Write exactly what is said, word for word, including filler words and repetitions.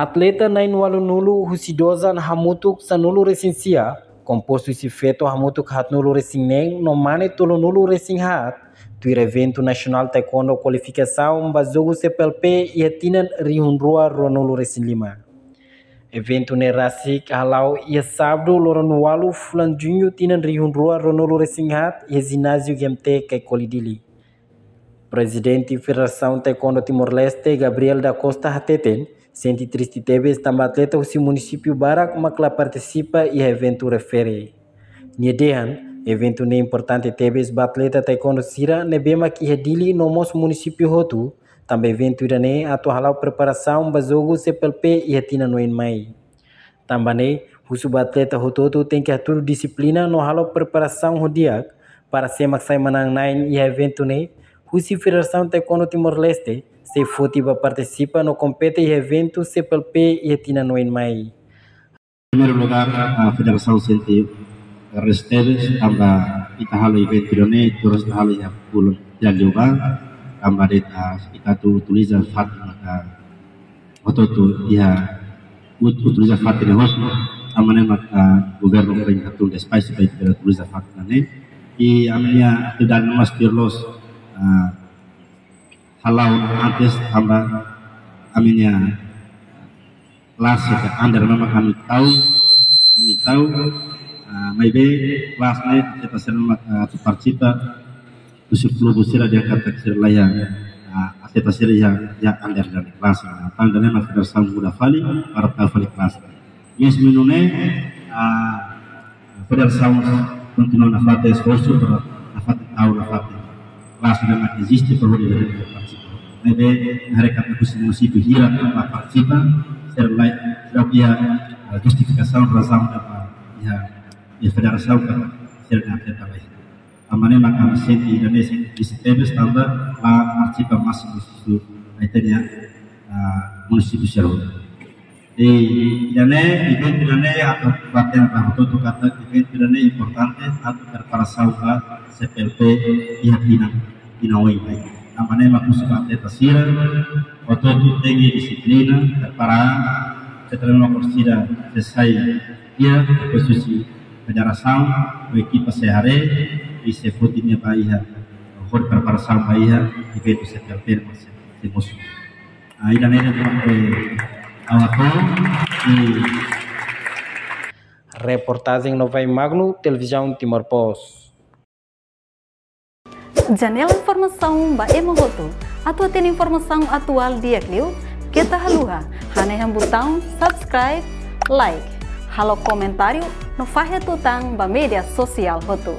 Atleta na'in-ualunulu husi dozan hamutuk sanulu-resin-sia, kompostu husi feto hamutuk haatnulu-resin-neen no mane tolunulu-resin-haat, tuir eventu nasionál taekwondo kualifikasaun ba jogu C P L P iha tinan rihun rua ruanulu-resin-lima. Eventu ne'e rasik hala'o iha sábadu loron ualu fulan juñu tinan rihun rua ruanulu-resin-haat iha jináziu G M T Caicoli Dili. Prezidente Federasaun Taekwondo Timor-Leste, Gabriel da Costa hateten, sente triste tebes tanba atleta husi munisípiu barak mak la partisipa iha eventu refere. Nia dehan, eventu ne'e importante tebes ba atleta taekwondo sira ne'ebé mak iha Dili no mós munisípiu hotu, tanba eventu ida-ne'e atu hala'o preparasaun ba jogu C P L P iha tinan oin mai. Tanba ne'e, husu ba atleta hotu-hotu tenke hatudu dixiplina no halo preparasaun ho di'ak, para sé mak sai manán-na'in iha eventu ne'e, husi Federasaun Taekwondo Timor-Leste, sei foti ba partisipa no kompete iha eventu C P L P iha tinan oin mai. Primeiru lugar, a federasaun sente triste tebes tanba ita halo eventu ida-ne'e, terus ita halo iha fulan liubá, tanba de'it, ah, ita atu utiliza fatin maka hotu-hotu iha ut-, utiliza fatin ne'e hotu, tanba ne'e maka governu foin hatún despaixu para ita utiliza fatin ne'e. I ami-nia atividade ne'e mós tuir loos, ah, hala'o antes tanba ami-nia klase ke under memang ami tau, ami tau, ah, maibé klase ne'e atleta sira memang, ah, atu partisipa, husi klube sira dehan katak sira laiha, ah, atleta sira iha, iha under dan klase. Nah, tanba ne'e mak federasaun muda fali, para tau fali klase. Mezmu nune'e, ah, federasaun kontinua nafatin esforsu para nafatin tau nafatin klase ne'ebé mak eziste para hodi bele partisipa. Ne'ebé, haree katak husi munisípiu hirak la partisipa, sira laiha, sira iha, eh, justifikasaun, razaun tanba iha, iha federasaun katak sira-nia atleta laiha. Tanba ne'e maka ami sente ida-ne'e sente triste tebes tanba la partisipa másimu husi ita-nia, ah, munisípiu sira hotu. I ida-ne'e, eventu ida-ne'e atu hateten ba hotu-hotu katak eventu ida-ne'e importante atu preparasaun ba C P L P iha tinan, tinan oin mai. Tanba ne'e mak husu ba atleta sira, hotu-hotu tenke dixiplina, prepara, se treinu kor sira sei sai iha, depois husi federasaun, ho ekipa sei haree, i sei foti nia ba iha, hodi preparasaun ba iha, eventu C P L P mak sei, sei mosu. Ah, ida-ne'e de'it, eh, ha'u hato'o, i Reportajen Novai Magno, Televizaun Timor Post. Janela informasaun ba ema hotu. Atu hatene informasaun atuál di'ak liu, keta haluha hanehan butaun subscribe, like, halo komentáriu no fahe tutan ba média sosiál hotu.